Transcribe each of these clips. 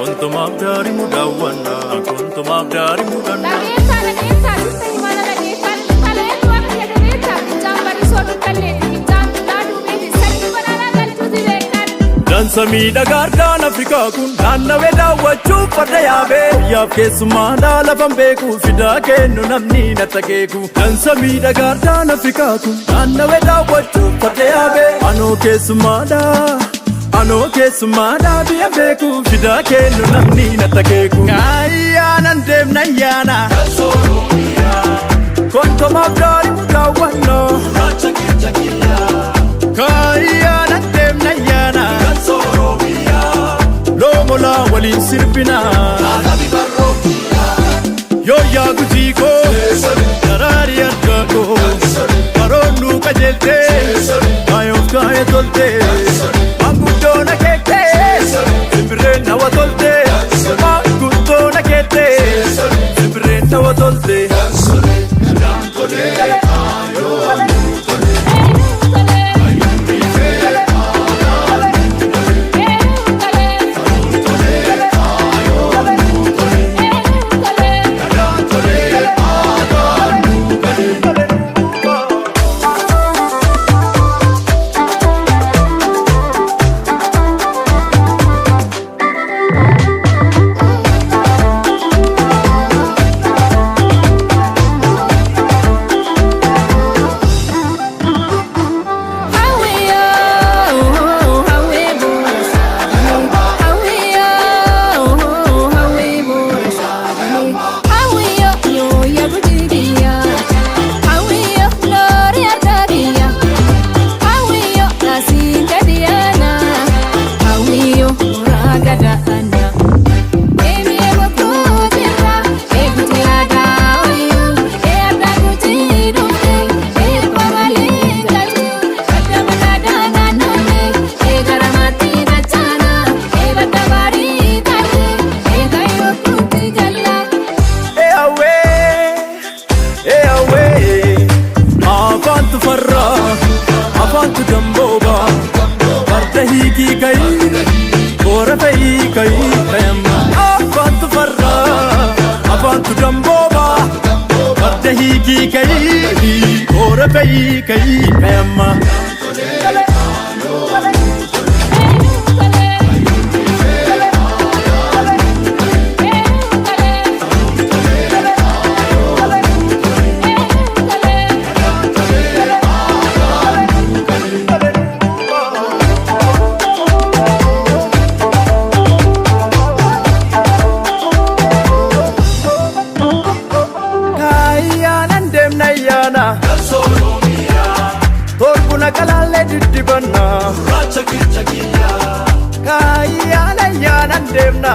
Kontomaaf daarimu daawwannaa, kontomaaf daarimu dannaa. Dhageessaa, dhageessaa, dursa himana dhageessaa, dhaleetu akka jedhameetta, fincaan barisoo dukkalleeti, fincaan dullaa duubeeti, sanyii bananaa galchuuti beekan. Dansa miidhagaa ardaan Afrikaa kun naannawee daawwachuuf farda yaabee, biyyaaf keessummaa lafan beeku, fidaa kennu namni na takeeku. Dansa miidhagaa ardaan Afrikaa kun naannawee daawwachuuf farda yaabee, anoo keessummaadha. Anoo keessummaadha, biyya beeku, fidaa kennu namni na takeeku. Kaayyaanan deemna ayyaana. Kontomaaf daarimu daawwannoo. Kaayyaanan deemna ayyaana. Loomolaa waliin sirbina. Yooyyaa Gujii koo, daraarii argaa koo, baroonnuu qajeeltee, kaayoof kaaya toltee, maanguddoon akeektee, simbirreen nawa toltee, maanguddoon akeektee, simbirreen nawa toltee. Eeyaawee, eeyaawee, afaantu farraa, afaantu dambooba, farda hiikii kayii, boora fa'ii kayii kayamma. Afaantu farraa, afaantu dambooba, farda hiikii kayii, boora fa'ii kayii kayamma. Kaayyaanan deemna ayyaana. Torbuna qalaallee diddibanna. Kaayyaan ayyaanan deemna.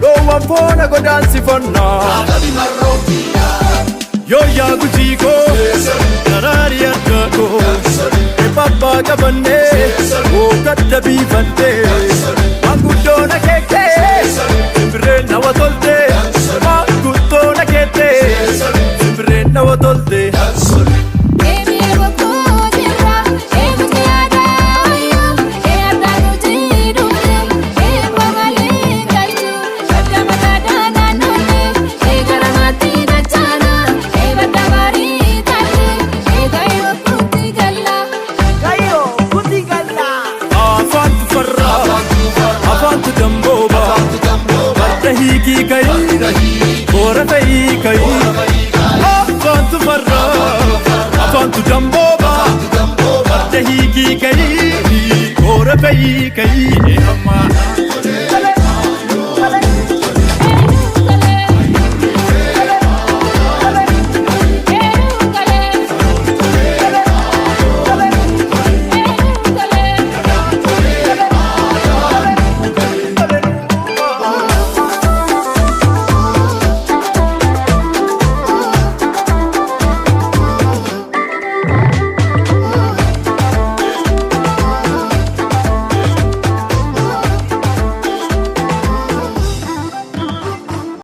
Loowwan foona godaansifanna. Yooyyaa Gujii koo, daraarii argaa koo, eebbaa qabannee, hoogadda biifannee, maanguddoon akeektee, simbirreen nawa toltee, maanguddoon akeektee, simbirreen nawa toltee. Afaantu farraa, afaantu dambooba, farda hiikii kayii, boora fa'ii kayii. Afaantu farraa, afaantu dambooba, farda hiikii kayii, boora fa'ii kayii. Amma.